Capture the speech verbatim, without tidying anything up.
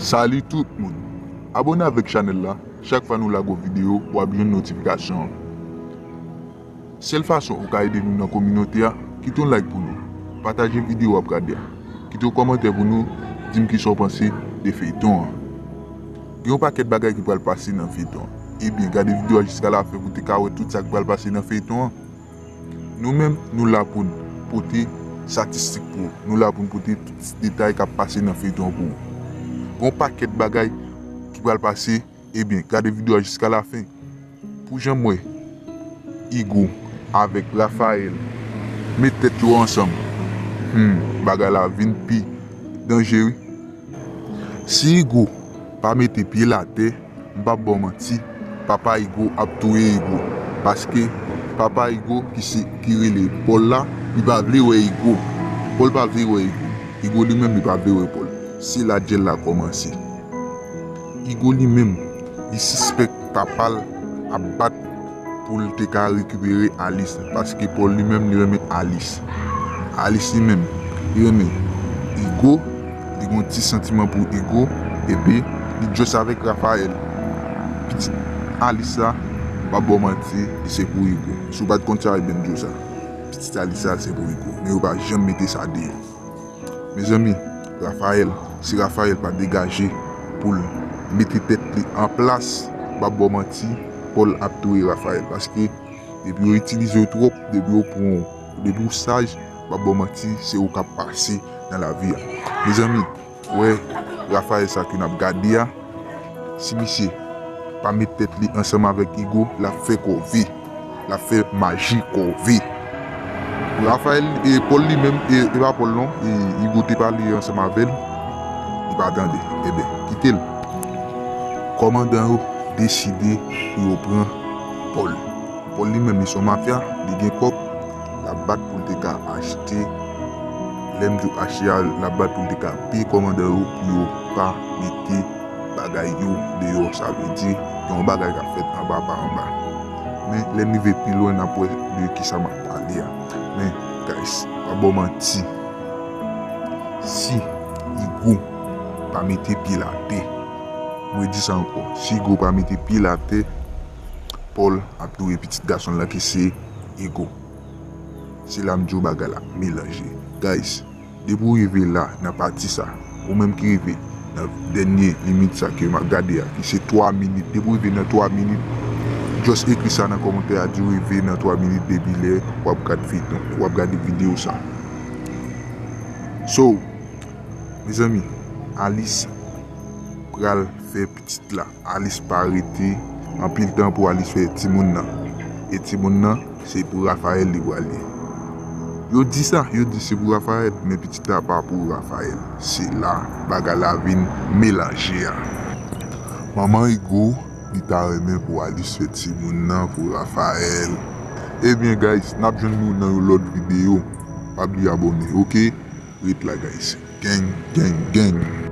Salut tout moun! Abòne avèk chanèl la, chak fwa nou lage yon videyo, w ap jwenn notifikasyon an. Sèl fason ou ka ede nou nan kominote a, kite yon like pou nou, pataje videyo w ap gade a, kite yon kòmantè pou nou, di m kisa w panse de feyton an. Gen yon pakèt bagay ki pral pase nan feyton an. Ebyen, gade videyo a jiska lafen pou w te ka wè tout sa k pral pase nan feyton an. Nou menm, nou la pou n pote statistik pou ou. Nou la pou n pote tout detay k ap pase nan feyton an pou ou. Gen yon pakèt bagay ki pral pase, ebyen, gade videyo a jiska lafen. Pou jan m wè Igo avèk Raphaël met tèt yo ansanm, hmm, bagay la vin pi danje wi. Si Igo pa mete pye l atè, m p ap ba w manti, papa Igo ap touye Igo. Paske papa Igo ki se, ki rele Paul la, li pa vle wè Igo. Paul pa vle wè Igo. Igo li menm li pa vle wè Paul. Se la djèl la kòmanse. Igo li menm, li sispèk papa l ap bat pou l te ka rekipere Alice, paske Paul li menm li renmen Alice. Alice li menm, li renmen Igo, li gen yon ti santiman pou Igo, epi li just avèk Raphaël. Pitit Alice la, m p ap ba w manti, li se pou Igo. Si w pa t konn sa, ebyen m di w sa. Pitit Alice la, se pou Igo. Men yo pa janm mete sa deyò. Mezanmi, Raphaël, si Raphaël pa degaje pou l mete tèt li an plas, m p ap ba w manti, Paul ap touye Raphaël. Paske depi yo itilize w twòp, depi yo pran w, depi w saj, m p ap ba w manti, se ou k ap pase nan lavi a. Mezanmi, wè Raphaël sa ke n ap gade a, si misye pa met tèt li ansanm avèk Igo, l ap fè kòve. L ap fè maji kòve. Raphaël, e, Paul li menm, e, e pa Paul non, e, Igo te pale ansanm avè l, li pa tande. Ebyen, kite l. Kòmandan yo deside pou yo pran Paul. Paul li menm, li se yon mafya, li gen kòb, l ap bat pou l te ka achte. Lè m di w achte a, l ap bat pou l te ka peye kòmandan yo pou yo pa mete bagay yo deyò, sa vle di, gen yon bagay k ap fèt anba pa anba. Men, lè n rive pi lwen, n ap wè de kisa m ap pale a. Men, guys, pa ba w manti. Si Igo pa mete pye l atè, mwen di sa ankò, si Igo pa mete pye l atè, Paul ap touye pitit gason l la ki se Igo. Se la m di w bagay la melanje. Guys, depi w rive la nan pati sa, ou menm ki rive nan dènye limit sa ke m ap gade a, ki se twa minit, depi w rive nan twa minit, just ekri sa nan kòmantè a, di w rive nan twa minit depi lè w ap gade feyton, w ap gade videyo sa. So, mezanmi, Alice pral fè pitit la. Alice pa rete anpil tan pou Alice fè timoun nan. E timoun nan, se pou Raphaël li pral ye. Yo di sa, yo di se pou Raphaël, men pitit la pa pou Raphaël. Se la bagay la vin melanje a. Manman Igo, li ta renmen pou Alice fè timoun nan pou Raphaël. Ebyen, guys, n ap jwenn nou nan yon lòt videyo. Pa bliye abòne, oke? Ret la, guys. Gang, gang, gang.